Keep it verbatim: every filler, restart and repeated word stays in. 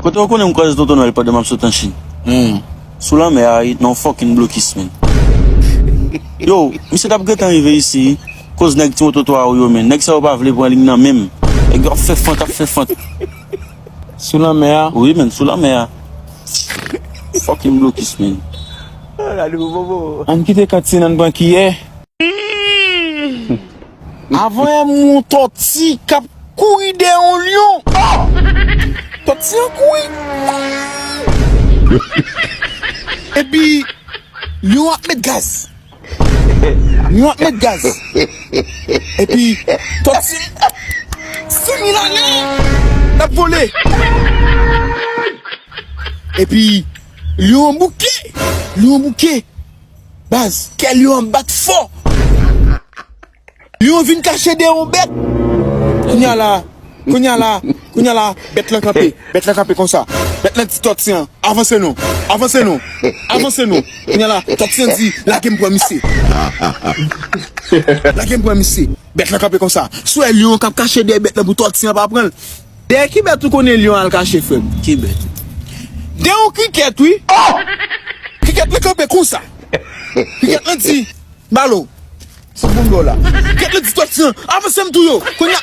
Kote w konnen m kwaze Tonton Nwèl pandan m ap sot an Chin? Hmm. Sou lanmè a, wi, nan yon fucking blokis, man. Yo, misye t ap gentan rive isi, wi. Koz nèg ti moto twa yo, men. Nèg sa yo pa vle pran liy nan men m. Nèg yo ap fè fant, ap fè fant. Sou lanmè a? Wi, men, sou lanmè a. Fucking blokis, men. Ann kite kantin, ann pran kiyè. Avan yè m wè yon tòti k ap kouri dèyè yon lyon. Tòti an kouri. Epi, lyon ap met gaz. Lyon ap met gaz. Epi, tòti an ap fini la, l ap vole. Epi, lyon an bouke. Lyon an bouke. Baz, kè lyon an bat fò. Lyon vin kache dèyè yon bèt. Kounye a la, kounye a la, kounye a la, bèt lan kanpe, bèt lan kanpe konsa. Bèt lan di tòti an, avanse non, avanse non, avanse non. Kounye a la, tòti an di, lage m pran misye. Lage m pran misye. Bèt lan kanpe konsa. Sou wè lyon k ap kache dèyè bèt lan pou tòti an pa pran l. Dèyè ki bèt ou konnen lyon al kache, frè m? Ki bèt? Dèyè yon krikèt, wi. Krikèt lan kanpe konsa. Krikèt lan di, Balo, se pou m ba w la. Krikèt lan di tòti an, avanse m touye w. Kounye a,